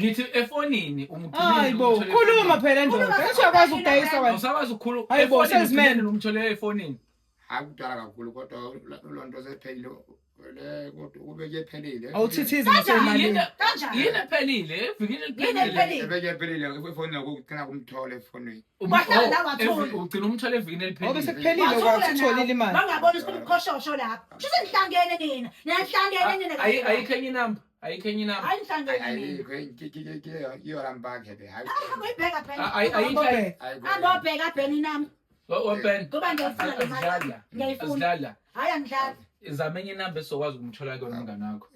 Ngithi efonini umgcinile. Hayi bo, umthole khuluma efonini. phela ndoda. Khuluma, Engathi uyakwazi ukudayisa wena. Awusakwazi ukukhuluma. Hayi bo, Efonini salesman. ugcinile umthole efonini. Hayi kudala kakhulu kodwa loo nto sephelile le kodwa kube kuyephelile. Awuthithizi Kanjani? ngisemalini. Yini Kanjani? yini ephelile? Evikini Yini eliphelile. ephelile? Ebeke ephelile efoni ukugcina kumthola efonini. Wahlala Oh, la wathola. Ugcina umthole evikini Ngoba eliphelile. sekuphelile Wathula kwathi utholile nawe. imali. Bangabona ukuthi kunobuqhoshosho lapho. Shuthi nihlangene nina. Niyahlangene nina. Ayi ayikho enye inamba. Ayikho enye inamba. Hayi nihlangene nina. Ayikho iyona mpakhe le. Hayi. Hamba uyibheka Ben. Ayikho. Okay. Hamba ubheka Ben inamba. Open. Ngoba ngiyayifuna le mali. Azidlala. Ngiyayifuna. Azidlala. Hayi angidlali. Zama enye inamba esizokwazi ukumthola kuyona umngane wakho.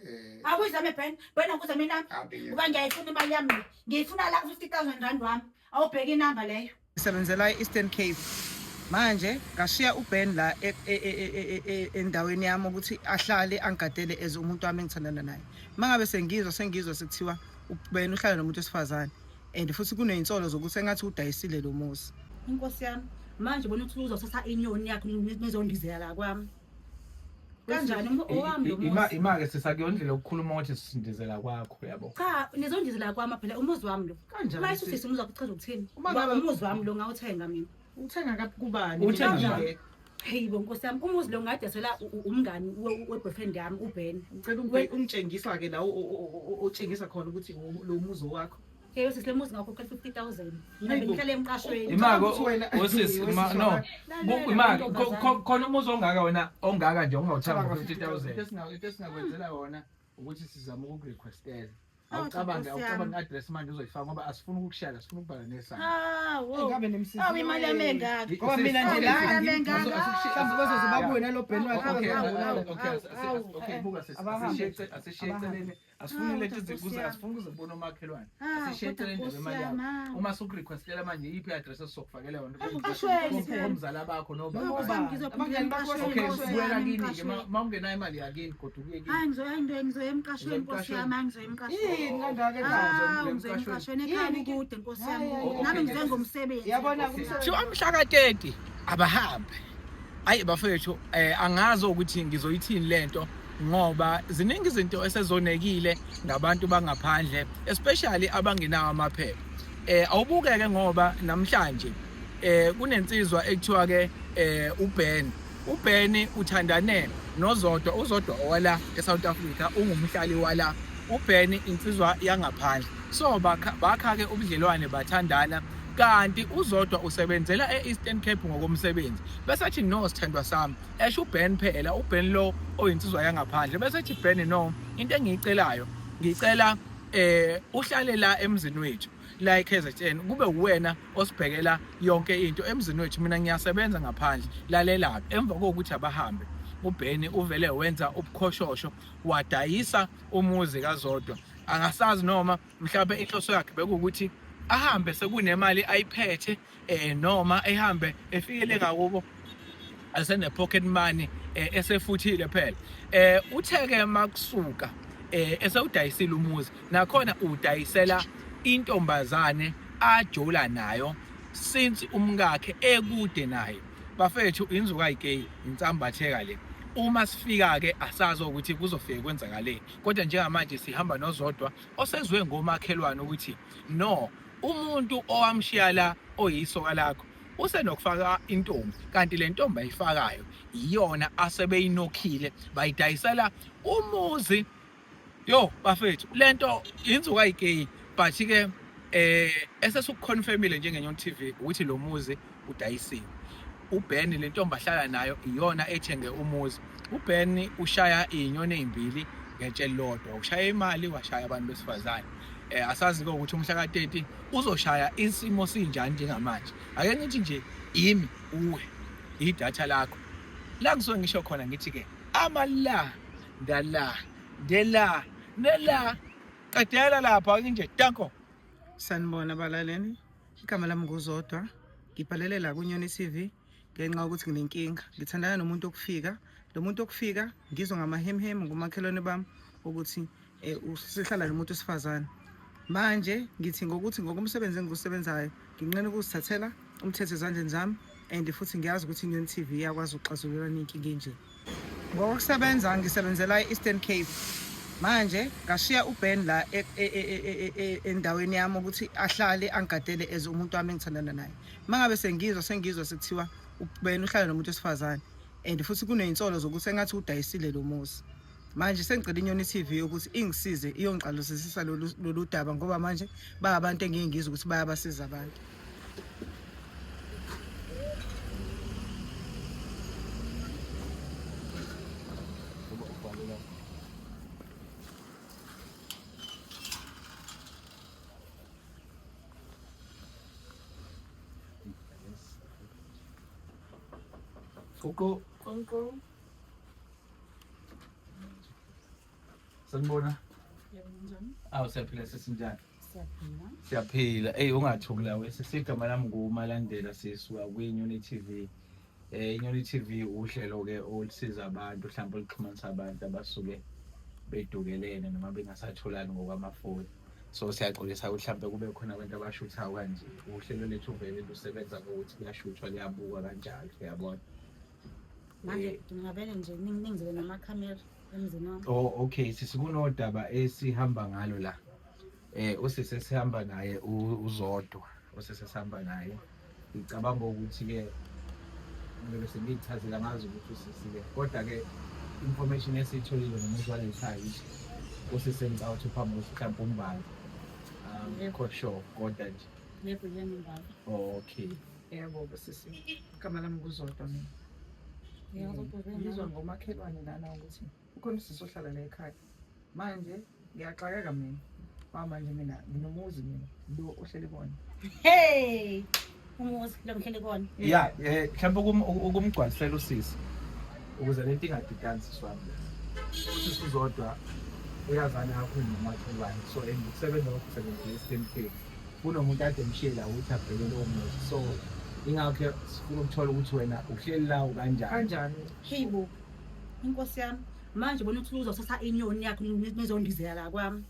Akuyizame Ben. Ben akuzame inamba. Ngoba ngiyayifuna imali yami. Ngiyifuna la 50,000 rand wami. Awubheke inamba leyo. Ngisebenzela e-Eastern Cape. Manje ngashiya uBen la endaweni yami ukuthi ahlale angigadele as umuntu wami engithandana naye. Mangabe sengizwa sekuthiwa uBen uhlala nomuntu wesifazane and futhi kunezinsolo zokuthi engathi udayisile lo muzi. Inkosi yami manje bona ukuthi uzothatha inyoni yakho nizondizela la kwami. Kanjani owami lo muzi? Ima-ke sisakuyondlela yokukhuluma ukuthi sisindizela kwakho yabo. Cha, nizondizela kwami phela umuzi wami lo. Kanjani? Uma isusisi umuzi wakho uchaza ukuthini? Uma ngabe- Umuzi wami lo ngawuthenga mina. Uthenga kubani? Uthenga Mina kubani? nje. Hey bo nkosi yami, umuzi lo ngadayisela umngani we-boyfriend yami uBen. Ngicela ungitshengisa ke la otshengisa khona ukuthi lo muzi wakho. Hey sisi lo muzi ngakhokhela 50,000. Mina Hayi bo. bengihlala emqashweni. Imako Ukuthi wena- osisi ma Wesisi no. wakho. Lalela, Imako ntombazane. khona umuzi ongaka wena ongaka nje ongawuthenga Cabanga ngo-50,000. Into esingakwenzela yona ukuthi sizame ukukurequestela. Hawu, Awucabange Nkosi awucabange yami. i-address manje uzoyifaka ngoba asifuni ukukushaya sifuna ukubhala nesandla. Hawu. Engabe nemsizi. Awu imali yami engaka. Ngoba mina nje la Imali yami engaka. mhlawumbe bazoze babuye nalo Ben wakhe Okay, abazobulala. okay, Awu, okay, buka sisi, Abahambe. asishiye Abahambe. eceleni. Asifuni Hawu, lento Nkosi ezikuze, yami. asifuni ukuze kubone omakhelwane. Hawu, Asishiye kodwa eceleni indaba Nkosi yemali yami, yakho. hawu. Uma sukurequestela manje iyiphi i-address esizokufakela yona? Emqashweni phela. Omzala bakho nobaba. Nkosi yami, ngizophuma Abangani bakho emqashweni, Okay, Nkosi buyela yami, kini ke. emqashweni. Uma ungenayo imali yakini kodwa ubuye kini. Hayi ngizoya ngizoya emqashweni Nkosi yami, hayi ngizoya emqashweni. Yini kangaka ekhaya? Hawu ngizoya emqashweni ekhaya Yini ke? kukude Nkosi yami. Hayi, hayi, Nami okay. ngize ngomsebenzi. Yabona Nkosi yami. Kuthiwa mhla ka-30 abahambe. Ayi bafethu angazi ukuthi ngizoyithini lento ngoba ziningi izinto esezonekile ngabantu bangaphandle especially abangenawo amaphepha. Awubukeke ngoba namhlanje kunensizwa ekuthiwa ke uBen. uBen uthandane noZodwa, uZodwa owala eSouth Africa ungumhlali wala. uBen insizwa yangaphandle. So bakha ke ubudlelwane bathandana kanti uZodwa usebenzela e-Eastern Cape ngokomsebenzi. Bese ethi no sithandwa sami, esho uBen phela, uBen lo oyinsizwa yangaphandle. Bese ethi Ben no, into engiyicelayo, ngicela uhlale la emzini wethu la eKZN kube uwena osibhekela yonke into emzini wethu, mina ngiyasebenza ngaphandle. Lalela emva kokuthi abahambe uBen uvele wenza ubukhoshosho wadayisa umuzi kaZodwa. Angasazi noma mhlawumbe inhloso yakhe bekuwukuthi ahambe sekunemali ayiphethe noma ehambe efikele ngakubo esene pocket money esefuthile phela. Utheke makusuka esewudayisile umuzi, nakhona udayisela intombazane ajola nayo since umkakhe ekude naye. Bafethu inzuka ayikeyi insambatheka le. Uma sifika ke asazi ukuthi kuzofike kwenzakaleni, kodwa njengamanje sihamba noZodwa osezwe ngomakhelwane ukuthi no umuntu owamshiya la oyisoka lakho usenokufaka intombi, kanti le ntombi ayifakayo iyona asebeyinokhile bayidayisela umuzi. Yo bafethu lento inzuka ayikeyi, but ke esesukuconfirmile njengeNyoni TV ukuthi lo muzi udayisiwe. uBen le ntombi ahlala nayo iyona ethenge umuzi. uBen ushaya izinyoni ezimbili ngetshe elilodwa, ushaya imali washaya abantu besifazane. Asazi ke ukuthi umhla ka-30 uzoshaya isimo sinjani njengamanje. Ake ngithi nje imi uwe idatha lakho la ngisuke ngisho khona ngithi ke ama la ndala ndela nela qedela lapha nje danko. Sanibona balaleli. Igama lami nguZodwa. Ngibhalele la kuNyoni TV ngenxa yokuthi nginenkinga. Ngithandana nomuntu okufika. Lo muntu okufika ngizwa ngamahemhemu ngomakhelwane bami ukuthi usehlala nomuntu wesifazane. Manje ngithi ngokuthi ngokomsebenzi engiwusebenzayo nginqena ukuzithathela umthetho ezandleni zami and futhi ngiyazi ukuthi iNyoni TV iyakwazi ukuxazulula inkinga enje. Ngokusebenza ngisebenzela e-Eastern Cape. Manje ngashiya uBen la endaweni yami ukuthi ahlale angigadele as umuntu wami engithandana naye. Mangabe sengizwa sekuthiwa uBen uhlala nomuntu wesifazane and futhi kunezinsolo zokuthi engathi udayisile lo muzi. Manje sengicela iNyoni TV ukuthi ingisize iyongiqalosisisa lolu daba ngoba manje ba abantu engike ngizwe ukuthi bayabasiza abantu. Uqo. Konko. Sanibona. Yebo, njani? Awu siyaphila sesinjani? Siyaphila. Siyaphila. Ey ungathuki la wese sigama lami nguMalandela sisuka kwiNyoni TV. INyoni TV uhlelo ke olusiza abantu mhlawumbe oluxhumanisa abantu abasuke bedukelene noma bengasatholani ngokwamafoni. So siyaxolisa ukuthi mhlawumbe kube khona abantu abashuthayo kanje. Uhlelo lethu vele lusebenza ngokuthi kuyashuthwa liyabukwa kanjalo uyabona. Manje ngingavele nje ningizele namakhamera emzini wami. Oh okay, sisi kunodaba esihamba ngalo la. Usisi esihamba naye uZodwa, usisi esihamba naye. Ngicabanga ukuthi ke ngibe sengiyichazela ngazi ukuthi usisi ke kodwa ke information esiyitholile nomuntu walekhaya ukuthi usisi engicabanga ukuthi phambi ukuthi mhlawumbe umbali. Angikho sure kodwa nje. Yebo, yena umbali. Okay. Yebo sisi. Igama lami nguZodwa mina. Yebo, Zodwa, Ngizwa ngomakhelwane lana ukuthi ukhona usisi ohlala la ekhaya. Manje ngiyaxakeka mina. Ngoba manje mina nginomuzi mina lo ohleli kuwona. Hey! Umuzi lo ngihleli kuwona. Yeah, mhlawumbe ukumgcwalisela usisi ukuze lento ingadidani sisi wami. Usisi uZodwa uyazana kakhulu nomakhelwane so and ukusebenza kwakhe usebenza e-Eastern Cape. Kunomuntu ade emshiye la ukuthi abheke lowo muzi so ingakho sifuna ukuthola ukuthi wena uhleli la kanjani. Kanjani? Hey bo. Inkosi yami. Manje bona uthi uzothatha inyoni yakho nizondizela la kwami.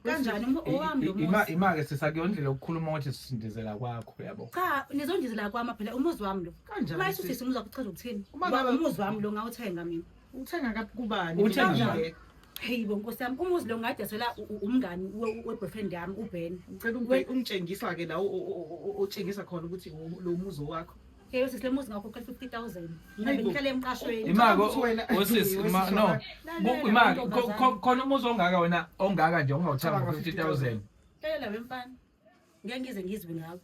Kanjani owami lo muzi? Ima-ke sisakuyondlela ukukhuluma ukuthi sisindizela kwakho yabo. Cha, nizondizela kwami phela umuzi wami lo. Kanjani? Uma isisi umuzi wakho uchaza ukuthini? Uma ngabe- Umuzi wami lo ngawuthenga mina. Uthenga kubani? Uthenga Mina kubani? ngeke. Hey bo Nkosi yami, umuzi lo ngadesela umngani we-boyfriend yami uBen. Ngicela ungitshengisa ke la otshengisa khona ukuthi lo muzi wakho. Hey sisi le muzi ngakhokhela 50,000. Mina Hayibo. bengihlale emqashweni. Imako Ukuthi wena- usisi Wesisi no. wena- Lalela, Imako ntombazane. khona umuzi ongaka wena ongaka nje ongawuthenga ngo 50,000. Lalela wemfana. Ngeke ngize ngizwe ngawe.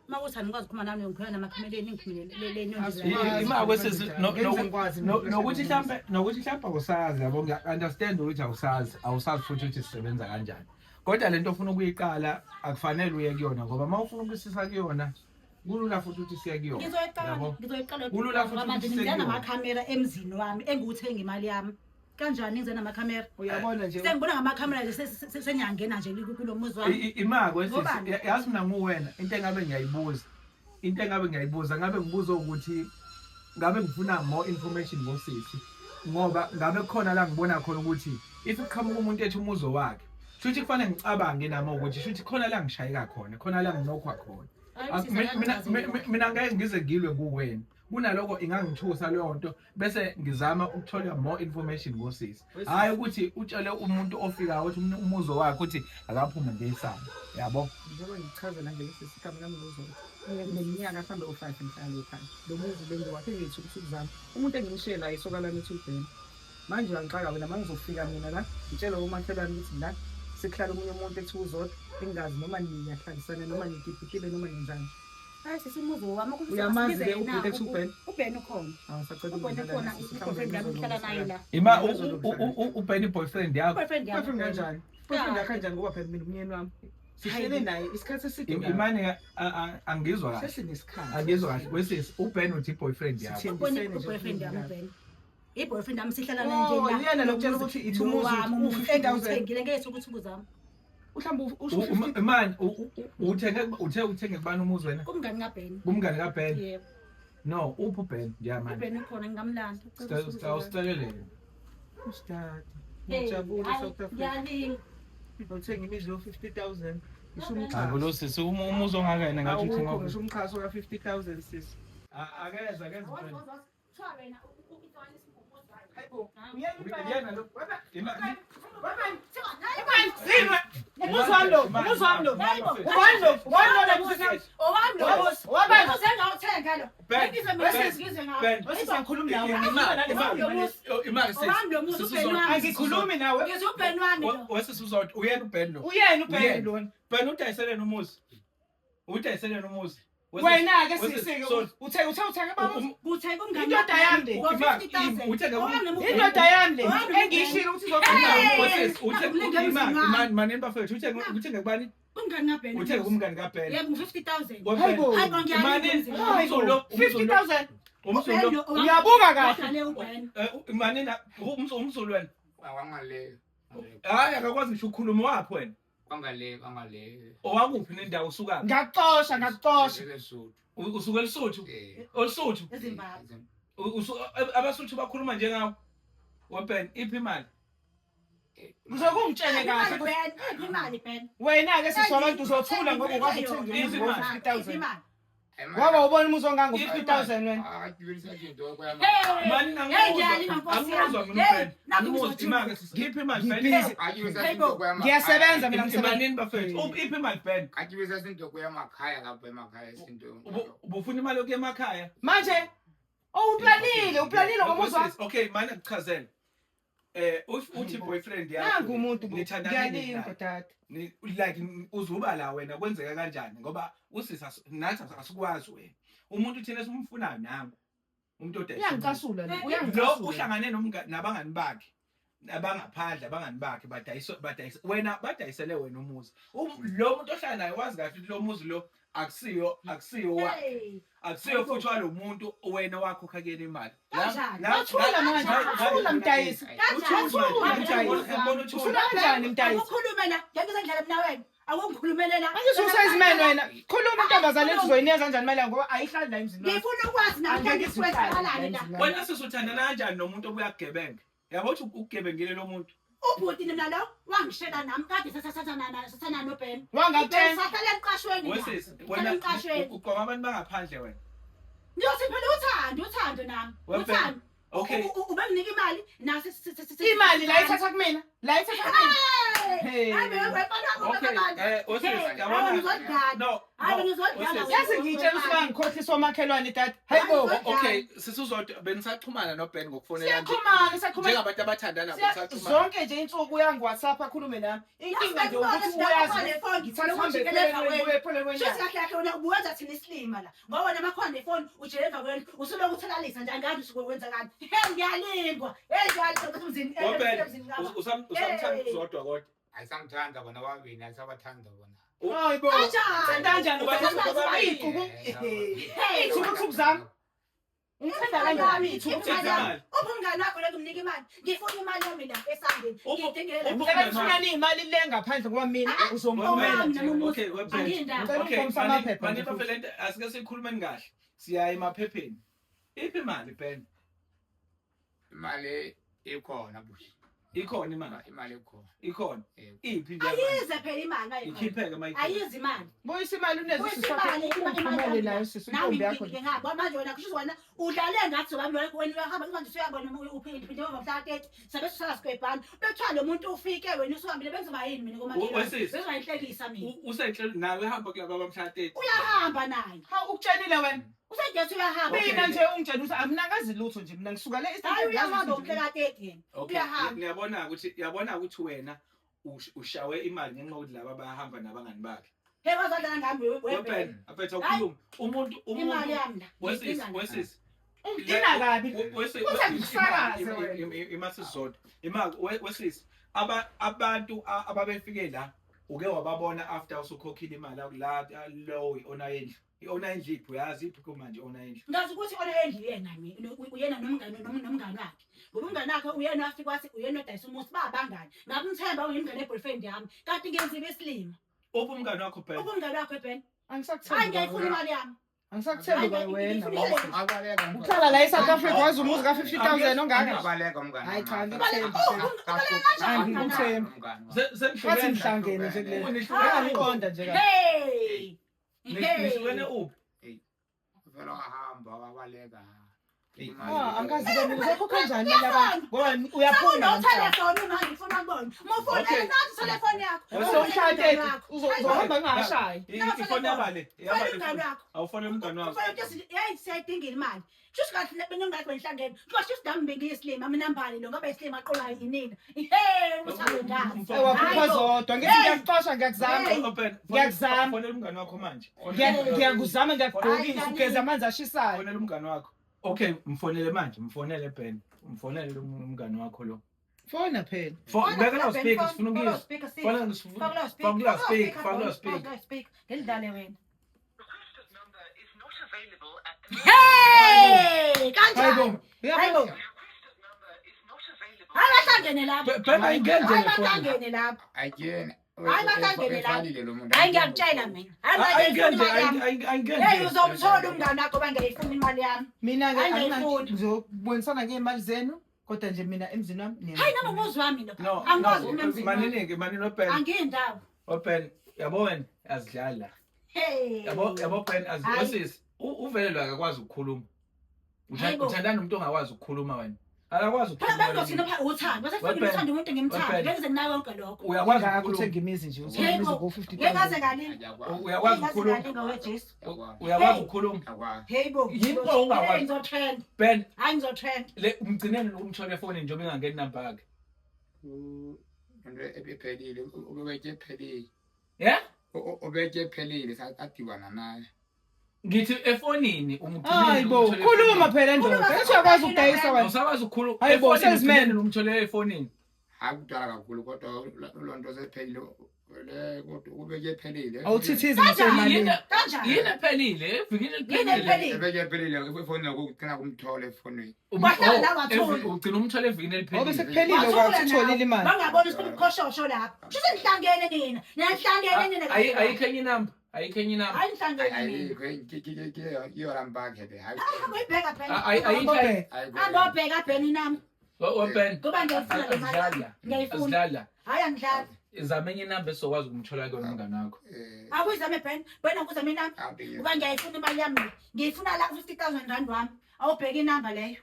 Uma kuthi anikwazi ukukhuluma nami ngikhuluma namakhameleni ngiphumele le nyoni. Imako sisi Ngeke ngize ngikwazi mina nokuthi mhlambe nokuthi mhlambe awusazi yabo ngiya understand ukuthi awusazi awusazi futhi ukuthi sisebenza kanjani. Kodwa lento ofuna ukuyiqala akufanele uye kuyona ngoba uma ufuna ukusisa kuyona kulula futhi ukuthi siye kuyona. Ngizoyiqala Yabo? ngizoyiqala Kulula futhi manje ukuthi ngize sekuyona. namakhamera emzini wami engiwuthenga imali yami. Kanjani ngize namakhamera? Uyabona nje Sengibona ngamakhamera nje sengiyangena nje kulo muzi wami. Imako sisi Ngobani? yazi mina nguwena into engabe ngiyayibuza into engabe ngiyayibuza ngabe ngibuza ukuthi ngabe ngifuna more information ngosisi ngoba ngabe khona la ngibona khona ukuthi if kuqhamuka umuntu ethi umuzo wakhe shuthi kufanele ngicabange nami ukuthi shuthi khona la ngishayeka khona khona la nginokhwa khona. Hayi, Ak- sisi, mina angichazi mina ngeke ngize ngilwe kuwena kunaloko ingangithusa leyo nto bese ngizama ukuthola more information ngosisi hhayi ukuthi utshele umuntu ofikayo ukuthi umuzo wakhe ukuthi akaphume ngeyisango yabo. Njengoba ngichazela nje lesi sigaba lami ngozolo. Neminyaka mhlawumbe u-5 ngihlala ekhaya. Lo muzi bengiwakhe ngey'thukuthuku zami. Umuntu engimshiye la isoka lami ethi uBhen. Manje uyangixaka wena uma ngizofika mina la ngitshele umakhelwane ukuthi la sekuhlala omunye umuntu ethi uZodwa engingazi noma niyahlalisana noma nikipikile noma nenzani. Hayi sisi umuzi wami ukuthi Uyamazi asibize ke yena, ubhuti ethi uBhen? uBhen ukhona. Awusacela uBhen ukungizela ukhona sisi, i-boyfriend yami ngihlala naye la. Ima uBhen i-boyfriend yakho? Boyfriend yami. Boyfriend kanjani? Boyfriend yakho kanjani ngoba phela mina umyeni wami. Sihlele naye isikhathi eside. Imane angizwa kahle. Sesinesikhathi. Angizwa kahle. Wesisi uBhen uthi i-boyfriend yakho. Sithembisene nje. Boyfriend yami uBhen. I-boyfriend yami sihlala naye Oh, nje la. yena lokutshela ukuthi ithi umuzi Lo wami u-50,000. engithengile ngey'thukuthuku zami. Mhlawumbe usho 50. Imani uthenge uthe uthenge kubani umuzi wena? Kumngani kaBhen. Kumngani kaBhen? Yebo. No, uphi uBhen? Ngiyamani. uBhen ukhona ngingamlanda. Awusicelele. Usidade. Hey, Ngiyajabula hayi, South Africa. ngiyalinga. Uthenga imizi yo-50,000. Ngisho Hayi umxhaso. lo sisi umuzi ongaka yena ngathi uthi Awukho ngoba. ngisho umxhaso ka-50,000 sisi. Akeza akeza. Kuthiwa wena u- Hayibo, uyena impela. Uyena lo. Imali. Zimwe. Umuzi wami lo, umuzi wami lo. Ubani lo? Ubani lo la muzi? Owami lo muzi. Wabani? Umuzi engawuthenga lo. Ben, Ngizwe mina Ben, ngizwe ngawo. Ben. Wesisi angikhulumi nawe. Imali, imali. Owami Imali sis. Owami lo muzi Sisi uBen Zodwa. wami. Angikhulumi nawe. Ngizwe uBen wami lo. Wesisi uZodwa, uyena uBen lo. Uyena uBen Uyena. lona. Ben udayiselene umuzi. Udayiselene umuzi. Wena-ke Wesisi, sisi so- uthe uthe uthenge baba Kuthenga umngani. Indoda yami le. Ngo-50,000. Uthenga Owami lo muzi. Indoda yami le Owami lo muzi. engiyishilo ukuthi Hey! Wesisi, uthe Naku imali, emzini wami. imali, manini bafethu, uthenge kubani? Umngani kaBen. Uthenge kumngani kaBen. Yebo, ngo-50,000. Hayibo. Hayi bo, ngiyalinda Imali, emzini. umzulo, umzulo, 50,000 umzulo. uBen lo, Uyabuka kahle. Wadlale uBen. Manini umzulu wena. Kwangale. Hayi akakwazi ngisho ukukhuluma waphi wena. Kwangale, kwangale. Owakuphi nendawo usukaphi? Ngakuxosha, ngakuxosha. Lesotho. Usuka eLesotho. Eh. Olisuthu. EZimbabwe. Abasuthu bakhuluma njengawe. WeBen, iphi imali? Uzokungitshele kahle Imali ukuthi Ben, iphi imali Ben? wena-ke sisi wabantu uzothula ngoba ukwazi ukuthenga umuzi Iphi imali? ngo-50,000. Iphi imali? Ngoba ubona umuzi ongango-50,000 wena. Hey! Mani Hey, ngiyalinga nkosi yami. angimuzwa mina Hey, uBen. nakhu Angimuzwa ngizothula. imali sisi. Iphi imali Ben? Ngibhizi. Ngiyasebenza mina ngisebenza. Imalini bafethu? Iphi imali Ben? Akibisa sinto kuya emakhaya lapho emakhaya sinto. Ubufuna imali yokuya emakhaya? Manje oh uplanile, uplanile ngomuzi wakho. Okay, manje akuchazele. Uthi boyfriend yakho. Nangu umuntu bo. Nithandana nini Ngiyalinga naye? dade. Like uzuba la wena kwenzeka kanjani ngoba usisi nathi asikwazi wena. Umuntu thina esimfunayo nangu. Umuntu odayisa. Uyangicasula lo, Lo uyangicasula. uhlangane nabangani bakhe abangaphandle abangani bakhe badayisa badayisa wena badayisele wena umuzi. Lo muntu ohlala naye wazi kahle ukuthi lo muzi lo akusiyo wakhe. Hey! Akusiyo futhi walo muntu wena wakhokha kuyena imali. Kanjani? Wathula manje, wathula mdayisi. Kanjani? Wathula mdayisi. Uthula kanjani mdayisi? Akukhulume la, ngeke ngizendlala mina wena. Akungikhulumele la. Manje ususayizimeni wena. Khuluma intombazane ethi uzoyinikeza kanjani imali yakho ngoba ayihlali la emzini wakho. Ngifuna ukwazi namhlanje Angeke izuhlale la kwenzakalani la. emzini wakho. Wena sisuthandana kanjani nomuntu obuya kugebenga? Yabo ukuthi ukugebengile lo muntu. Ubhuti mina lo wangishela nami kade sasathathana noBen. Wangakutshela. Sahlala emqashweni la. Wesisi, Sahlala wena emqashweni. uqoma abantu bangaphandle wena. Ngiyothi phela uthando, uthando nami. Wena Ben, Uthando. Okay. Ubenginika imali nasi Imali la ithatha kumina. La ithatha kumina. Hey! Hayi wena Okay, wesisi, Hey, yabona. hayi ngizodlala. No. Hayi no, ngizodlala wesisi. wena. Yazi ngiyitshela ukuthi bangikhohlisa omakhelwane dade. Hayibo. Okay, sisuzodwa benisaxhumana noBen ngokufonela nje. Siyaxhumana, siyaxhumana. Njengabantu abathandana benisaxhumana. Zonke nje insuku uyangi-WhatsApp akhulume nami. Inkinga nje ukuthi uyazi. Ngithanda ukuhambe ephelelweni ephelelweni Shuthi kahle kahle wena ubuwenza thina isilima la. Ngoba wena makhona nefoni ujele emva kwenu usuloku uthalalisa nje angazi usuke wenzakani. Hey ngiyalingwa. Hey ngiyalingwa emzini. WeBen, Emzini kababa. usamthanda Hey. uzodwa kodwa. Ayisamthanda bona babini, ayisabathanda bona. Hayibo. Kanjani? Uthanda kanjani? Ubathanda bobabili. Hey, Iy'thukuthuku zami. Ungithanda kanjani? Iy'thukuthuku Imali zami. yami. Uphi umngani wakho lo kumnika imali? Ngifuna imali yami la esandeni. Ngidingela. Ngicela kufunani iy'mali le ngaphandle ngoba mina uzombumela Owami nje. noma umuzi. Okay, weBen. Angiyindaba. Ngicela Okay, ungibonise amaphepha mani nje futhi. bafethu lento asike siyikhulumeni kahle. Siya emaphepheni. Iphi imali Ben? Imali ikhona bushi. Ikhona imali. Imali ikhona. Ikhona. Eh, Iphi nje? manje? Ayize phela imali ayikhona. Ikhipheke mayikhona. Ayize imali. Buyisa imali uneze Buyisa usisi wakho. imali, imali Uphumele yami. nayo sisi Nami intombi yakho. ngingaba manje wena kusho wena udlale ngathi wami wena wena uyahamba manje usuyabona uphinde uphinde mhla 30 sabe sisala sigwebhana bethiwa lo muntu ufike wena usuhambile benzoba yini mina komakhelwane Wesisi. benzoba inhlekisa mina Usenhlelo nawe ehamba kulaba abamhla 30. uyahamba naye Hawu ukutshelile wena. usenjethi uyahamba Okay. Mina nje ungitshela ukuthi amnakazi lutho nje mina ngisuka le Eastern hayi Cape, ngazi uyahamba lutho nje. umhla ka-30 yena Okay. uyahamba Ngiyabona ukuthi yabona ukuthi wena ushawe imali ngenxa yokuthi laba bayahamba nabangani bakhe. hey wazodlala ngami WeBen, webhen aphethe ukhuluma. Umuntu imali umuntu yami la wesisi ngiyidinga la. wesisi. Ungidina kabi. Uthi angikusakaze wena. Imasizodwa. Imali wesisi abantu ababefike la uke wababona after usukhokhile imali la lo i-owner yendlu. I-owner yendlu iphi uyazi iphi kumanje i-owner yendlu. Ngazi ukuthi ona endlu yena mina uyena nomngane nomngane wakhe ngoba umngane wakhe uyena wafika wathi uyena odayisa umuzi babangani ngakumthemba uyimngane eboyfriend yami kanti ngenziwe isilima Uphi umngane wakho Ben? uphi umngane wakho Ben hayi Angisakuthembi. ngiyayifuna imali yami Angisakuthembi kwa wena. Abaleka umngani. Uhlala la eSouth Africa wazi umuzi ka-50,000 ongaka. Abaleka umngani. Hayi cha, wami. angikuthembi. Angikuthembi. Umngani wami. Ngathi Senihlukene. nihlangene nje kule. Nihlukene Angiqonda nje kahle. hey Nihlukene uphi? Vele wahamba wabaleka. Ah, angazi ke mina uzokhokha kanjani imali yabantu ngoba uyaphuma namhlanje. Sewunotelefoni manje ufuna kubona. Uma ufuna Okay. nathi telefoni yakho. Usomshayeteti uzohamba ngingashayi. Ifoni yabale. Fonela umngani wakho. Awufonela umngani wakho. Ufuna ukuthi hey siyayidinga imali. Shuthi kahle bengingathi bengihlangene. Kusho shuthi nami bengiyisilima mina mbali lo ngoba isilima aqolayo yinina. Hey uthando ngazi. Wakhupha zodwa ngithi Hey. ngiyakuxosha ngiyakuzama. Hey. Open. Ngiyakuzama. Fonela umngani wakho manje. Ngiyakuzama ngiyakugqokisa Hayi, ugeza amanzi ashisayo. Fonela umngani wakho. Okay, mfonele manje, mfonele Ben. Mfonele lo umngani wakho lo. Fona phela. Beka la speaker sifuna ukuyizwa. Fonela sifuna. Faka speaker, faka speaker. Speaker. Ngilidlale wena. Hayibo. Hey, kanjani? Uyabona? Hayi bahlangene lapho. Ben ayingeni Hayi nje le phone. bahlangene lapho. Ayikena. Hayi, bahlangene la. Efalile lo muntu. Hayi ngiyakutshela mina. Hayi Ayingeni nje, ngiyayifuna imali yami. ayingeni. Hey uzomthola umngani wakho bangayifuna imali yami. Mina ke Hayi, ngiyayifuna. ngizobonisana ngey'mali zenu kodwa nje mina emzini wami niya- Hayi noma umuzi wami lo. No, Angikwazi no, uma emzini wami. maningi, manini open. Angiyindawo. Open. Yabo wena azidlala. Hey. Yabo yabo Ben Hayi. azosisi. Uvelelwa akakwazi ukukhuluma. Hayibo. Uthandana nomuntu ongakwazi ukukhuluma wena. Akakwazi Phela ukukhuluma. bengizothina pha uthando. Bese Wepen. fika uthando umuntu ngimthanda. Wepen. Bengize nayo konke lokho. Uyakwazi Ngakho ukukhuluma. uthenga imizi nje uthenga imizi Yebo. ngo-50 Ngengaze ngalinga. Akuyakwazi. Uyakwazi ukukhuluma. Ngalinga weJesu. Akuyakwazi. Uyakwazi Hey. ukukhuluma. Akuyakwazi. Hey bo. Yini ongakwazi? Hey ngizotrend. Ben Hayi ngizotrend. le umgcineni umthole efonini njengoba ingangeni number yakhe. Into ephelile, ubeke ephelile. Yeah? Ubeke ephelile sadibana naye. Ngithi efonini umgcineni. Hayi bo, umthole khuluma efonini. phela ndoda. Khuluma, Usuyakwazi ukudayisa wena. Awusakwazi ukukhuluma. Hayi bo, Efonini salesman. umgcineni umthole efonini. Hayi kudala kakhulu kodwa loo nto sephelile. Le kodwa ubeke ephelile. Awuthithizi Kanjani? ngisemalini. Kanjani? Yini ephelile? Evikini Yini eliphelile. ephelile? Ebeke ephelile efowunini ukugcina kumthola efonini. Wahlala la Oh, wathula. Ugcina umthole evikini Ngoba eliphelile. sekuphelile Wathula kwathi nawe. utholile imali. Bangabona ukuthi kukhoshoshho lapho. Shuthi nihlangene nina. Niyahlangene nina. Ayikho enye inamba. Ayikho enye inamba. Hayi nihlangene nina. Ayikho iyona mpakhe le. Hayi. Hamba uyibheka Ben. Ayikho. Ayikho. Hamba ubheka Ben inami. Open. Ngoba ngiyayifuna le mali. Azidlala. Ngiyayifuna. Azidlala. Hayi angidlali. Zama enye inamba esizokwazi ukumthola kuyona umngani wakho. Akuyizame Ben. Ben akuzame inamba. Ngoba ngiyayifuna imali yami. Ngiyifuna la 50000 rand wami. Awubheke inamba leyo.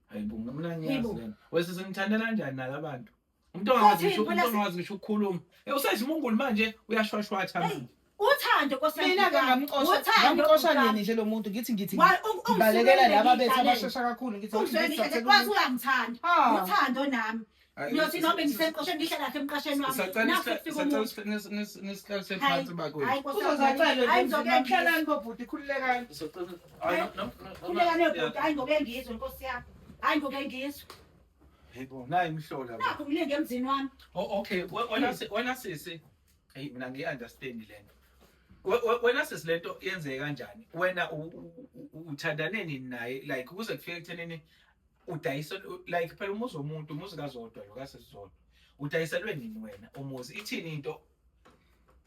Hayi bo, mina ngiyazi Yebo. lena. Wese senithandana kanjani nalabantu? Umuntu ongazi ngisho Futhi, umuntu ongazi ngisho ukukhuluma. Eh useyisimungulu manje uyashwashwatha Hey, manje. uthando Nkosi yami. Mina ke ngamxosha, Uthando, ngamxosha Nkosi yami. nini nje lo muntu ngithi ngithi Wa- ngibalekela laba bethu ungisukelele abashesha kakhulu ngithi Ungisukelele ngidlalele. Kwazi uyangithanda. Ah. Uthando nami. Ngiyothi noma ngisemqosheni ngihlala kahle emqasheni wami. Sacela Nakho kufika umuntu. nisihlale Hayi, phansi bakwethu. hayi, Nkosi yami. Uzozacela Hayi, ngizoke ngizwe. mhlalani bobhuti khululekani. Sacela hayi no no. Khuleka nebhuti, hayi ngoke ngizwe Nkosi yami. Hayi ngoke ngizwe. Yebo, nayi imhlola. bo. Nakho ngilinge emzini wami. Oh okay, wena wena sisi. Hey mina ngiyi understand lento. Wena sisi lento yenzeke kanjani? Wena uthandane nini naye like kuze kufike ekuthenini udayisa like phela umuzi womuntu umuzi kaZodwa lo kaSizodwa. Udayiselwe nini wena umuzi? Ithini into?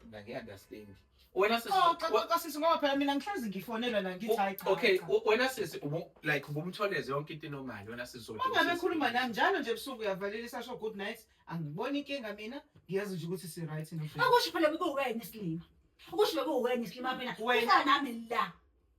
Mina ngiyi understand. Wena sisi Oh cha cha sisi ngoba phela mina ngihlezi ngifonelwa la ngithi hayi cha. Okay, cha. wena sisi like ubumtholeze yonke into enomali wena sisi Zodwa. Uma ngabe ekhuluma nami njalo nje ebusuku uyavalelisa sho good night. Angiboni inkinga mina, ngiyazi nje ukuthi si right no. Akusho phela bekuwena isilima. Ukusho bekuwena isilima phela. Wena. Uhlala nami la.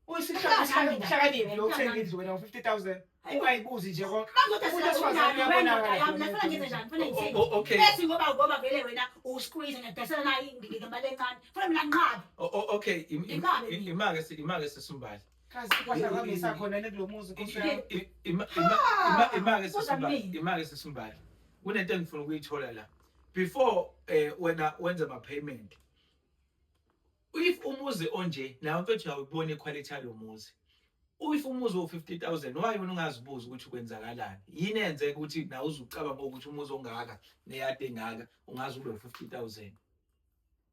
Uyisihlakaniphi lo uthenga indlu wena ngo-50,000. Ungayibuzi nje konke. Mangizothi Umuntu wesifazane sila wena uyabonakala. yami nafuna ngenze njani? Funa ngithini? Okay. Ethi ngoba vele wena usqueeze ngiyadayisela nayo ngemali encane. Funa mina nginqabe. Okay, Imali mina. imake sisumbali. Kazi impahla zami isakhona le kulo muzi Nkosi yami. Imake Kuza sisumbali, kumina. imake sisumbali. Kunento engifuna ukuyithola la. Before wena wenza ama payment. If umuzi onje, nawe mfethu uyawubona iquality yalo muzi. If umuzi wo-50,000 why wena ungazibuza ukuthi kwenzakalani? Yini enzeka ukuthi nawe uzucabanga ukuthi umuzi ongaka neyadi engaka ungaze ube u-50,000?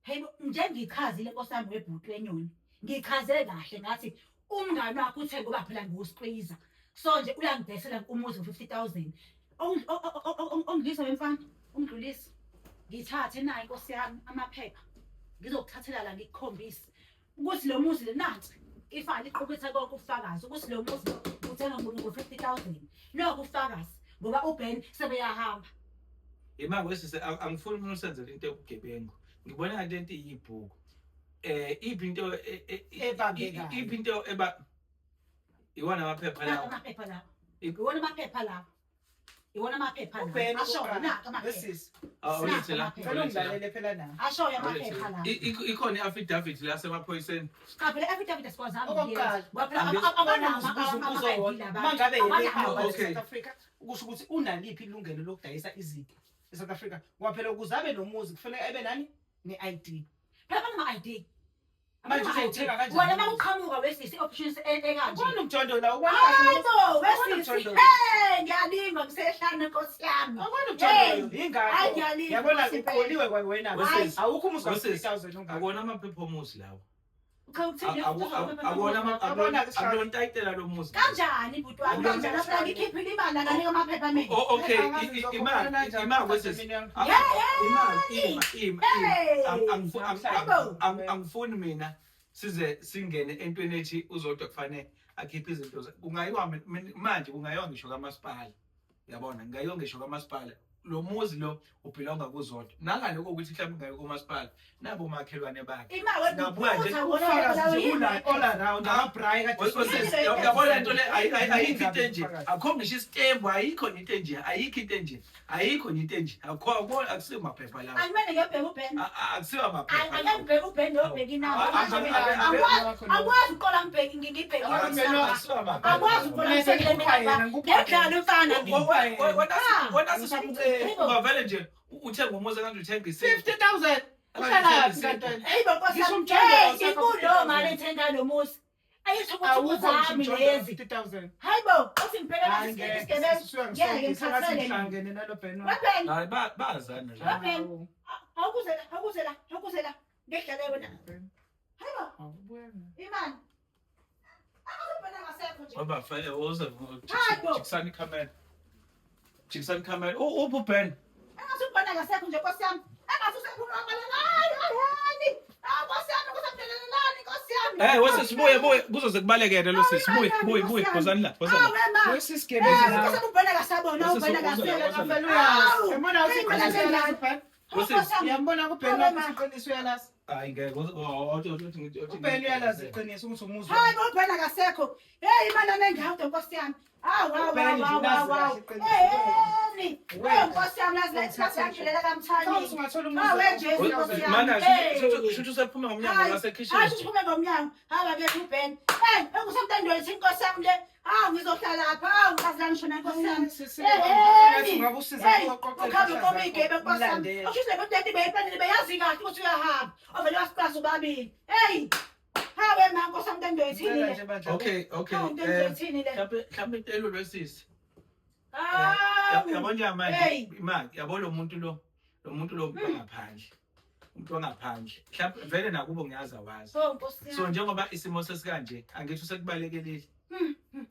Hey bo, njengichazile Nkosi yami webhuti wenyoni. Ngichaze kahle ngathi umngani wakho uthe ngoba phela ngiwusqueeze. So nje uyangidayisela umuzi ngo-50,000. Ongidlulisa wemfana, ungidlulise. Ngithathe naye Nkosi yami amaphepha. Ngizokuthathela la ngikukhombise ukuthi lo muzi le nansi ifayili iqukethe konke ubufakazi ukuthi lo muzi uthenga ngo-50,000. Lokho ubufakazi ngoba uBen sebeyahamba. Imake wesise angifuni umuntu usenzele into yobugebengu. Ngibona ngathi lento iyibhuku. Iphi into Ebambekayo. iphi into eba Iwona amaphepha Naka lawo. amaphepha lawo. Iwona amaphepha lawo. Iwona amaphepha lawo. Ubhene Ashoyo okokuqala. naka amaphepha. Wesisi, Awulethe la. ngicela ungilalele phela nawe. Ashoyo amaphepha lawo. Ikhona i-affidavit lasemaphoyiseni. Cha phela affidavit asikwazanga Okokuqala, ukuyenza. Ngoba phela Abanawo abanawo uzibuza umbuzo ama-ID owodwa. labantu. Uma ngabe yena Abanawo. ehamba Okay. e-South Africa, ukusho ukuthi unaliphi ilungelo lokudayisa izinto e-South Africa. Ngoba phela ukuze abe nomuzi kufanele ebe nani? Ne-ID. Phela abanama-ID. Manje uzowuthenga kanjani? Wena uma uqhamuka wesisi i-options ekanje. Ubona umjondo la, ubona Hayi bo, Ubona wesisi. umjondolo. Hey, ngiyalingwa ngisehlane nkosi yami. Ubona Hey. umjondo yingakho. Hayi, ngiyalinga, Yabona Nkosi uqoliwe kwawena. Wesisi. Awukho umuzi Wesisi. ka-50,000 ongaka. Akuwona amaphepha omuzi lawo. Cha uthini? Akuwona Yabona-ke Shaka. akulona tayitela lomuzi. Kanjani bhuti wami? Kanjani phela ngikhiphile imali anganika amaphepha mina. Oh, okay, Angazi ngizokhokha kanjani, imali wesisi. mina yami. Imali, ima, ima, Hey! ima. Hayibo. Angifuni mina size singene entweni ethi uZodwa kufanele akhiphe izinto kungayiwa manje kungayiwa ngisho kamasipala. Uyabona, kungayiwa ngisho kamasipala. Lo muzi lo ubhilonga kuZodwa. Nangaloko ukuthi mhlawumbe kungayiwa kumasipala, nabo omakhelwane bakhe. Imali Singabuya nje. Ubufakazi nje bula all around, amabrayi kade Wesisi, yabona lento le ayikho into enje. Akukho ngisho isitembu, ayikho nje into enje, ayikho into enje, ayikho nje into enje. Akukho akusiwo maphepha lawo. Akumele ngiyobheka uBhen. Akusiwo maphepha. Ake ngibheke uBhen nobheka inamba. Manje mina akwazi ukuqola ngibheke ngibheke inamba. Akusiwo maphepha. Akwazi ukuqola ngibheke inamba. Ngiyadlala umfana mina. Wena sisumcela ungavele nje uthenga umuzi kanje uthenga isenti. 50,000. Uhlalaphi kanti wena? Hey bo Nkosi Ngisho yami. umjondolo Hey, awusekho inkulu mali ethenga lo muzi. Ayisho ukuthi Awukho ngisho uzami umjondolo lezi. 50,000. Hayi bo, uthi ngibheke Hayi, lesi ngeke, isigebengu. sisuka Ngeke ngisonke, sengathi ngikhathele mina. ngihlangene nalo Ben wakho. WeBhen, Hayi bazana nje. WeBhen. Awukuzela, awukuzela, awukuzela. Ngedlale wena. Hayi bo, Awubuya mina. imali. Akuzubhena ngasekho nje. Baba fanele woza Hayi bo. jikisani ikhamera. Jikisani ikhamera. Uphi uBen? Engathi ngasekho nje Nkosi yami. Engathi usephuma wabalekani, ayani. Ah Nkosi yami, Nkosi yami, delelani Nkosi yami. Eh wesisi buye buye kuzoze kubalekele lo sisi. Buye buye buye wozani la wozani la. Awe ma. Wesisigebengu Eh, lawo. Nkosi yami ubhena kasabona, Wesisi, ubhena woza la, kasekho. woza la. Vele uyazi. Yabona Hey, usiqiniso mina uyalazi Ben. Wesisi. Nkosi yami. Uyambona kuBhen Awe, wakho ma. isiqiniso uyalazi. Hayi ngeke uBhen uyalazi iqiniso ukuthi umuzi Hayi bo ubhena kasekho. Hey imali anengawo Nkosi yami. Ah wow uBhen wow nje wow ulazi wow. wow. kahle iqiniso. Hey, Wena. hey Nkosi yami lazi lathi yangilela kamthani. Cha, ungathola umuzi Ah we wakho. Jesu Nkosi yami. Mana Hey. shuthu usephuma ngomnyango Hayi, wasekhishini. hayi uphume ngomnyango. Hayi bakethu uBen. Hey, ekusemntandweni inkosi yami le. Hawu ngizohlala lapha. Hawu ngazi la ngishona inkosi yami. Ngathi ungakusiza Hey, ukuqoqela ukhambe impahla inkomo zakho, igebe nkosi yami. umlandele. Usho le nto beyiplanile beyazi kahle ukuthi uyahamba. Ovele wasiqasa ubabili. Hey. Hawe ma nkosi yami into ithini Ngicela le? nje bandla. Okay okay. Hawu into ithini le? Mhlawumbe mhlawumbe into elula sisi. Hawu. Yabo nje manje Hey. imali yabo lo muntu lo lo muntu lo umuntu wangaphandle. Umuntu wangaphandle. Mhlawumbe vele nakubo ngiyazi awazi. Oh nkosi So yami. njengoba isimo sesikanje angithi usekubalekelile.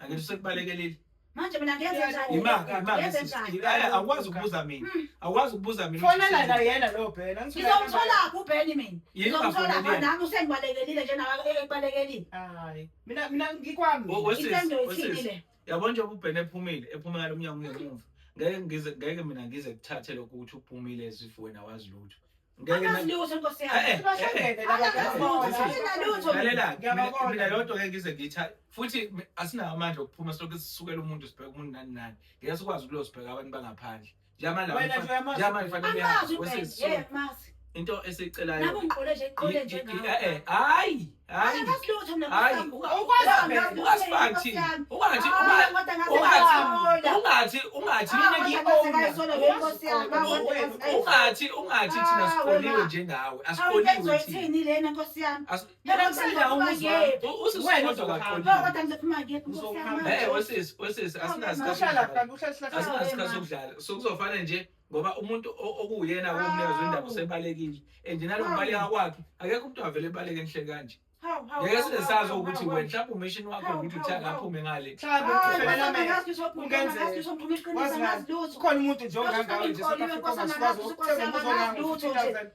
Angithi usekubalekelile. Manje mina ngenze njani? Imali imali Ngenze sisi. njani? Awukwazi ukubuza mina. Awukwazi ukubuza mina. ukuthi Fonela sisi- na yena lo Ben. Angithi Ngizomtholaphi uBen mina? Yini Ngizomtholaphi ungafoneli yena? nami usengibalekelile nje nawe ekubalekelile. Hayi. Mina ngikwami. Wesisi, Intendo ithini wesisi. le? Yabo njengoba uBhen ephumile, ephume ngalo mnyango ngemuva. Ngeke mina ngize kuthathe lokho ukuthi uphumile as if wena wazi lutho. Ngeke Angazi lutho nkosi yami. Eh, eh, Bahlangene laba Angazi lutho, mina lutho. Lalela, Ngiyababona. mina leyo nto ngeke ngize ngiyithathe. Futhi asinawo amandla okuphuma silokhu sisukela umuntu sibheke umuntu nani nani. Ngeke sikwazi ukulo sibheka abantu bangaphandle. Njengamanje Wena nje uyamazi njengamanje fanele Angazi uyazi. uBen, Wesisi, yeah, mazi. into esiyicelayo. Nami ngiqole nje ngiqole nje ngawe. Hayi, hayi. Angazi lutho mina Hayi, nkosi yami. Ukwazi Angazi Ben. lutho, Ungasifaki nkosi thina. yami. Ungathi Ah, kodwa ngaze ungathi ngasola. ungathi ungathi Ah, mina kodwa ngi- ngaze ngayisola le nkosi yami. Ah, kodwa ngaze- ungathi thina Ah, siqoliwe wena. njengawe Hawu, asiqoliwe into thina ithini lena nkosi yami? Mina ngisenawo umuzi wami. Usisi Wena kodwa uzohamba. kaqoliwe. Oh, kodwa ngizophuma ngiyephi nkosi yami? Uzohamba. Eh wesisi wesisi asinasikhathi Uhlala sokudlala. kanti uhlala sihlahla. Asinasikhathi sokudlala. So kuzofana nje ngoba umuntu okuwuyena komnikazi wendaba usebalekile and nalokubaleka kwakhe akekho umuntu avele ebaleke enhle kanje. Hawu, hawu, Ngeke hawu, size sazi hawu, ukuthi hawu, wena mhlawumbe umishini wakho Hawu, ukuthi hawu, uthi hawu. akaphume ngale. Mhlawumbe Hayi, ufelela nkosi yami, mina. angazi lutho, bhuti, Kungenzeka. angazi lutho, ngiphuma iqiniso, Wazi angazi ngani? lutho. Kukhona umuntu nje ongangawe nje South Nkosi Africa yami, ongasikwazi angazi ukuthenga umuzi lutho, ongango 50,000.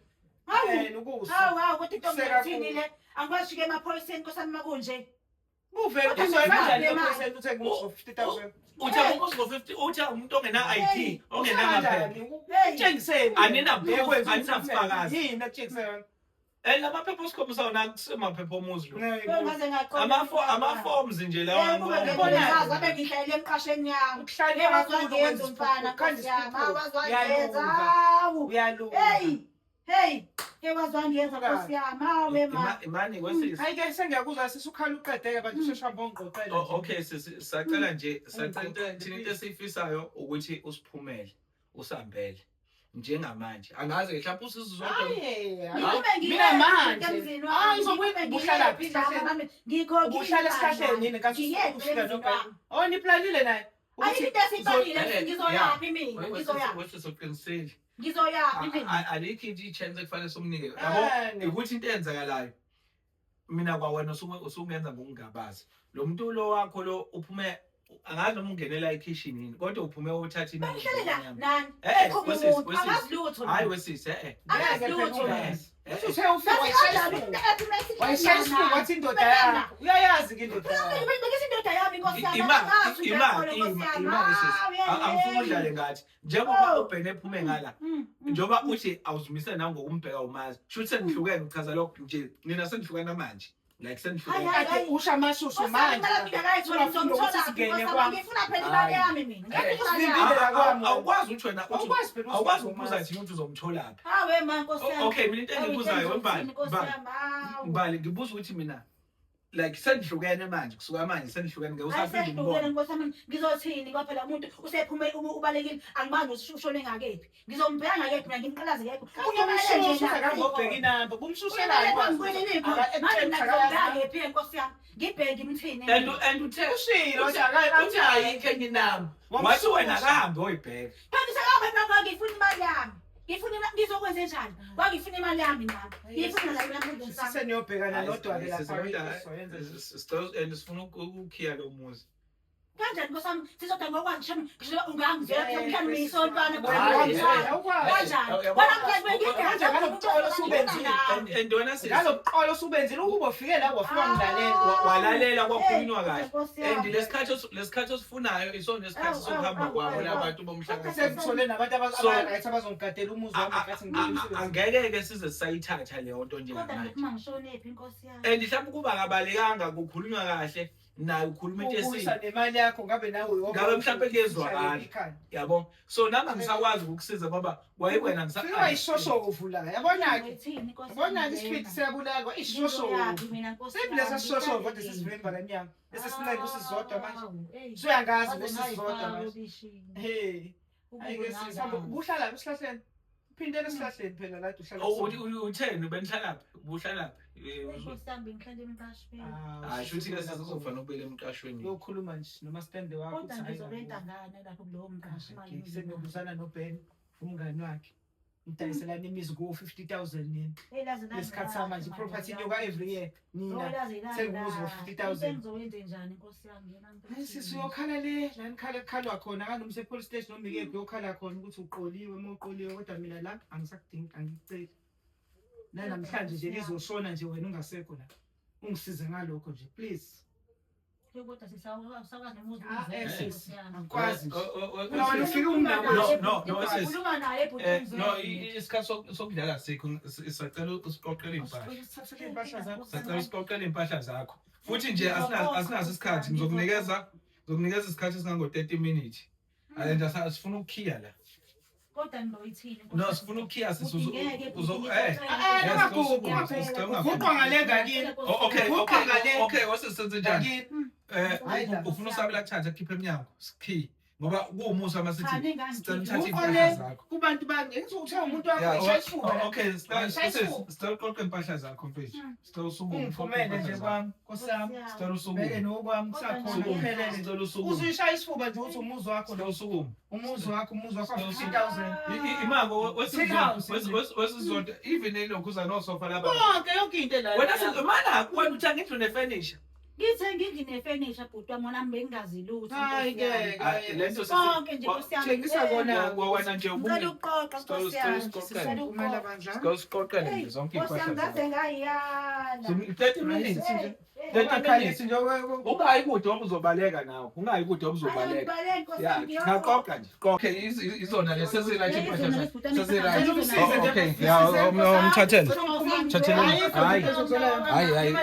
Hawu. Yena ukusa. Hawu, hawu, kodwa intombi Seka ithini le? Angikwazi ukufika emaphoyiseni nkosi yami makunje. Uvele Kodwa uzoya kanjani ngizohamba emaphoyiseni uthenga umuzi ngo-50,000? Uthe umuzi ngo-50 uthe umuntu ongena ID ongenamaphepha. Hey. Utshengiseni. Anina proof, aninabufakazi. Yini akutshengiseni? And lamaphepha osikhombisayo nakusemaphepha omuzi lo. Ngaze ngaqonda. Ama-forms nje lawa. Kube ngiyazi abe ngihlalele emqashweni yami. Ukuhlala Hey, kakhulu wazwangenza kwenza umfana ukhanda Nkosi yami. isiphupho. Wazwangenza. Uyalunga. Hawu. Uyalunga. Hey. Hey. Hey wazwangenza Nkosi yami. Hawe ma. Imani kwesisi. Hayi ke sengiyakuzwa sisukhala uqedeke bantu shesha hamba ongixoxele. Oh, okay sisi, sacela nje, sacela thina into esiyifisayo ukuthi usiphumele, usambele njengamanje. Angazi ke mhlawumbe usizodwa. Hayi. Ngikube Mina manje. emzini Hayi, wami. uzobuye ubuhlala phi esihlahleni? Ubuhlala esihlahleni yini nkathi Ngiyedwa ufika emzini nobheka? wami. Oh, niplanile naye. Ayikho into esiyibhalile Eh, ngizoyaphi mina? Ngizoyaphi? Wesisi uqinisile. Ngizoyaphi mina? Alikho into i-chance ekufanele somnike. Yabo ukuthi into eyenzakalayo mina kwawena usungenza ngokungabazi. Lo muntu lo wakho lo uphume, angazi noma ungenela ekhishini yini, kodwa uphume uthatha imali. Bengihlale la nani? Eh, Ekhona wesisi, umuntu wesisi. angazi lutho. Hayi wesisi, eh. Angazi Ngeke lutho. phela. Eh, eh. Uthe ufika Ngathi wayishaya kanjani isifuba. into ethi mesihlale Wayishaya isifuba wathi indoda yakho. Uyayazi ke indoda yakho. Bengise indoda yami Nkosi yami. Ima, Angazi ima, uyakhona, Nkosi ima, yami. ima wesisi. Hawu, hey, Angifuni hey. udlale ngathi. Njengoba Oh. uBhene ephume ngala, Mm. njengoba uthi awuzimisele nangokumbheka umazi. Shuthi senihlukene, ngichaza lokho nje. Nina senihlukene manje. Like Hayi, senihlukene. hayi. Kade usha amashushu Nkosi yami, manje. ngicela ngingakayitholi, Ungafuni ngizomthola ukuthi phi, singene Nkosi yami? kwami. Ngifuna phela imali yami mina. Eh, Ngifuna imali yami. usivimbile la kwami. Awukwazi ukuthi wena uthi Awukwazi phela awukwazi usivimbile ukubuza umazi. thina ukuthi uzomtholaphi. Hawe ma Nkosi yami. Okay, mina into engibuzayo wembali, Nkosi Mbali. yami, hawu. Mbali, ngibuza ukuthi mina like senihlukene manje, kusuka manje senihlukene ngeke Hayi, usaphinde sehlukene umbone. Nkosi yami. Ngizothini ngoba phela umuntu usephume ubalekile angibani ukuthi ushone ngakephi. Ngizombheka ngakephi mina ngimqalaze kephi. Unyamalele nje Umshusha la. kangobheka inamba. Bumshushelayo Unyamalele kwazi. phambi kwelilipho. Manje mina ngizombheka kephi Nkosi yami. Ngibheke ngimthini. And uthe Ushilo uthi nje akayi. uthi ayikho enye inamba. Wathi wena akahambe oyibheka. Phambisa kabe mina ngifuna imali yami. Ngifuna imali ngizokwenza njani? Kwangifuna imali yami nami. Ngifuna la mina ngifuna sami. Seniyobhekana nodwa ke Hayi, lapha. kodwa, Soyenza nje. sicela and sifuna ukukhiya lo muzi. Kanjani Nkosi yami sizoda ngokwazi ngisho ngisho ungangizwela mhlawumbe ngiyisontwana Hayi, kanjani? Awukwazi. Kanjani? Wena mhlawumbe Manje ngalobuqolo osubenzile. And wena sisi Ngalobuqolo osubenzile ukuba ufike la wafika ngilalela. walalela kwakhulunywa kahle. And kahle. lesikhathi osifunayo isona lesikhathi Awu, awu, sokuhamba awu, kwabo awu, labantu bomhlangano. Sengithole nabantu So- aba-right abazongigadela umuzi wami ngenkathi ngibuya emsebenzini. Angeke ke size sayithatha leyo nto Kodwa njengamanje. ngiphuma ngishonephi Nkosi yami. And mhlawumbe kuba akabalekanga kukhulunywa kahle naye ukhuluma into Ubuyisa esile. nemali yakho ngabe nawe uyoba- Ngabe mhlawumbe kuyezwakala. Ikhanda. Yabo. So nami angisakwazi ukukusiza ngoba wayekwena ngisa Fika wayishoshovu la. Yabona-ke. Ngithini Nkosi yami? Yabona-ke isifidi siyabulalwa ishoshovu. Ngizoyaphi mina Nkosi Siphi lesa yami? sishoshovu kodwa sesivimba la mnyango. Esesinceke usizodwa manje. Hawu, hey. Usuyangazi Waze usizodwa ngayifaka manje. obishini. Hey. Hayi ke Ukube sisi hamba ngangazi. ubuhlala esihlahleni. Uphindele esihlahleni phela la uhlala. Oh, utheni benihlalaphi? Ubuhlalaphi? Hey, Nkosi yami bengihlala emqashweni. Hayi shuthi ke sizofanele ukubuyela emqashweni. Uyokhuluma nje noma stand wakho Kodwa uthi hayi ngizorenta ngani lapho kulowo mqashi manje? Senobuzana noBen umngani wakhe. Nidayiselana imizi ku 50,000 nini. Hey, laze Lesikhathi samanje property inyuka every year. Nina thenga umuzi ngo 50,000. Ngizowenze njani Nkosi yami yena Hayi sisi uyokhala le la nikhala kukhalwa khona kanoma use-police station noma ikephi uyokhala khona ukuthi uqoliwe uma uqoliwe kodwa mina la angisakudingi angikuceli. Nanamhlanje nje lizoshona nje wena ungasekho la. Ungisize ngalokho nje please. Kodwa sisawakwazi nomuzi Ah, eh, uzwe, sisi. Nkosi yami. Angikwazi nje. No, Wena ufike umnakwethu. no, no, sisi. Khuluma naye bhuti No, umzwele. isikhathi sokudlala sikho sicela usiqoqele impahla. Uthathele iy'mpahla zakho. Sicela usiqoqele impahla zakho. Futhi nje asinaso isikhathi ngizokunikeza isikhathi esingango 30 minutes. And asifuna ukukhiya la. Kodwa ngizoyithini Nkosi No, yami? sifuna ukukhiya sisi Bhuti, ngeke, bhuti, uzo ngizocela. eh. Ah, Yes, ungaguqi, ungaguqi. Guqa ngale ngakini. Oh, okay, Guqa okay. ngale. Okay, wasesenze njani? Ngakini. Eh, Hayi la. ufuna usabela kuthatha khipha emnyango. Sikhiye. Ngoba kuwumusa Cha, masithi ningangiphi. sicela uthathe Guqa impahla le zakho. kubantu bami. Ngithi uthenga umuntu wakho Yeah, eshaya isifuba. oh, okay, sicela Shaya isifuba. sicela uqoqe impahla zakho mfethu. Sicela usukume. uqoqe Ungiphumele impahla nje zakho. kwami Nkosi yami. Sicela usukume. Bheke nokwami kusakhona Sukume. kuphelele. Sicela usukume. Uzuyishaya isifuba nje uthi umuzi wakho Sicela lo. usukume. Umuzi wakho, umuzi wakho 50,000. Imako Ten house, wesizonto even elokhuza nosofa lapha. Konke yonke into la. Wena mana wena uthenga indlu nefurniture. Ngithe ngingine-furniture bhuti wami nami bengingazi lutho. Hayi Nkosi yami. ke. Ah, lento Konke nje Nkosi yami. Thengisa kona. Wena nje Ngicela ukuqoqa Sicela- Nkosi yami. sicela Ngicela usiqoqele. Kumele ukuqoqa. bandla. Sicela usiqoqele nje zonke Nkosi yami impahla ngaze zakho. ngayala. 30 minutes. Hey, 30 minutes. Ungakhalisi nje. Ungayi kude ngoba uzobaleka nawe. Ungayi kude ngoba uzobaleka. Ya, cha, qoqa nje. Qoqa. Okay, izona le sesi-right impahla zakho. Sesi-right. Oh, okay. Ya, umthathele. Thathele. Hayi. Hayi, hayi.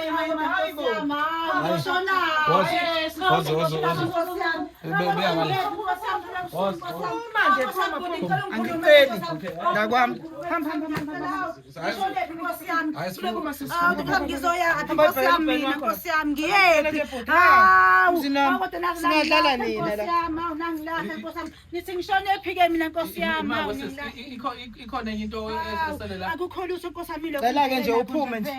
Woza. Woza, woza, woza. Beka ngale. Woza, woza. Manje phuma, phuma. Angiceli. Nakwami. Hamba, hamba, hamba, hamba. Hayi, Ngizoyaphi Hamba, nkosi yami bheka mina wakho. nkosi yami ngiyephi? Hawu. Hawu, kodwa Singadlala nangilahla nina nkosi la. yami, hawu nangilahla nkosi yami. Nithi ngishonephi ke mina nkosi yami? Ima, Hawu, wesisi, ningilahla. ikhona enye into esele la. Akukho lutho nkosi yami lokhu. Cela-ke nje uphume nje.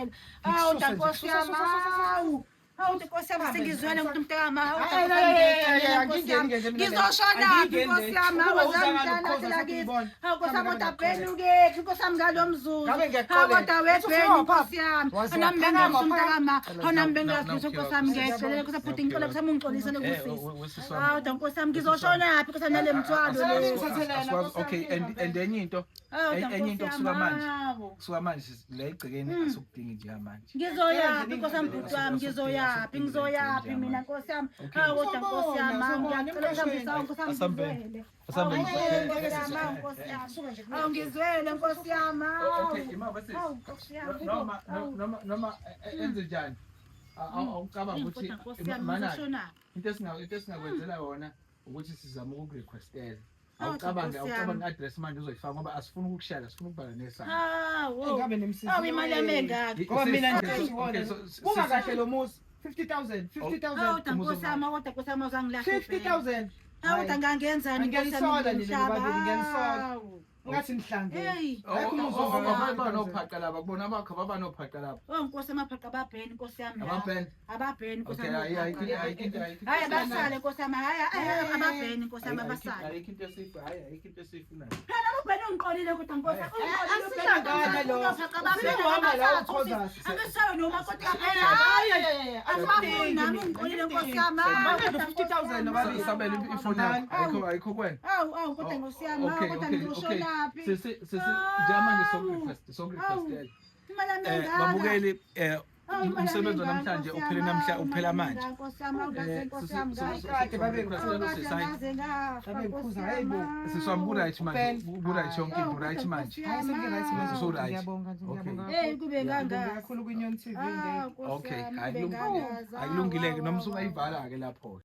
Hawu Ngikususe nje. nkosi yami. Susa, susa, susa, susa. Hawu. Hawu nkosi yami sengizwele ukuthi umntakama. Hawu Hayi, nkosi hayi, yami hayi, hayi, nkosi yami. angingeni nje mina la. Ngizoshonaphi Angingeni nkosi le. yami? Hawu Ukuba uza ngale azangihlala ukukhoza lakithi. sengibona. Hawu nkosi yami Hamba kodwa ngale. bheni ukephi nkosi yami ngalo mzuzu. Ngabe Hawu ngiyakuxolela. kodwa webheni Usufa nkosi yami. Waze Nami waphakama, bengazi umntakama. Hawu nami bengazi Now, lutho now, nkosi yami ngiyayicelela nkosi yami futhi ngicela nkosi yami ungixolisele kusisi. Wesisi wami. Hawu nkosi yami ngizoshonaphi nkosi yami nale mthwalo Asele le. ningithathele. Okay, and enye into, Hawu enye into nkosi kusuka yami. manje. Hawu. Kusuka manje la egcekeni asukudingi njengamanje. Ngizoyaphi nkosi yami bhuti wami ngizoyaphi ngizoyaphi mina nkosi yami. Okay. Hawu kodwa nkosi yami hawu ngiyacela nkosi yami sawu nkosi yami Asambeni. ngizwele. Asambeni. Hawu nkosi yami hawu nkosi yami. Hawu ngizwele nkosi yami hawu. Okay, ima wesisi. Hawu nkosi yami. Noma Hawu. noma enze njani? Awucabanga ukuthi Kodwa nkosi yami mana ngizoshonaphi? into esingakwenzela yona ukuthi sizame ukukurequestela. Hawu, Awucabange Nkosi yami. awucabange i-address manje uzoyifaka ngoba asifuni ukukushaya, sifuna ukubhala nesandla. Hawu. Ngabe nimsiza. Hawu imali yami engaka. Ngoba mina Okay, nje okay, buka kahle lo muzi. 50,000, 50,000. Hawu nkosi yami kodwa nkosi yami uzangilahla. 50,000. Hawu kodwa ngangenzani nkosi yami Ngiyanisola nina ngomhlaba. nobabili, ngiyanisola. Hawu. Ngathi nihlangene. Hey. Ayikho umuzi ovela Abanophaqa laba kubona abakho babanophaqa laba. Oh nkosi amaphaqa ababheni nkosi yami. la. Ababheni. Ababheni nkosi Okay, yami. hayi ayikho ayikho into ayikho. Hayi abasale nkosi yami. Hayi hayi, ababheni nkosi yami abasale. Ayikho into esifu, hayi ayikho into esifunayo. Phela ubheni ungiqolile kodwa nkosi. Asihlangane lo. Sewuhamba la ukhoza. Angishayo nomakoti kaphela. Hayi, hayi, hayi. Asibafuni nami ungiqolile nkosi yami. Manje 50,000 nobabili. Sabela ifoni yakho ayikho kwena. Hawu hawu kodwa nkosi yami. Hawu Okay, kodwa okay, okay. ngizoshonaphi? Sisi njengamanje sokurequestela. Imali yami engaka. Babukeli, Hawu, imali yami umsebenzi engaka, wanamhlanje Nkosi uphele yami. namhla Hawu, uphela imali manje. engaka, Nkosi yami, hawu, kahle, Nkosi yami, kahle. Kade babe Babengikhuza, hayi bo. Sisi wami ku-right manje, Ben. ku-right yonke into, right manje. Hayi sengi-right manje. So right. Ngiyabonga nje, Okay. ngiyabonga. Hey kube Ngiyabonga kangaka. kakhulu kwiNyoni TV ngeke. Okay, hayi kulungile-ke noma usungayivala-ke lapho.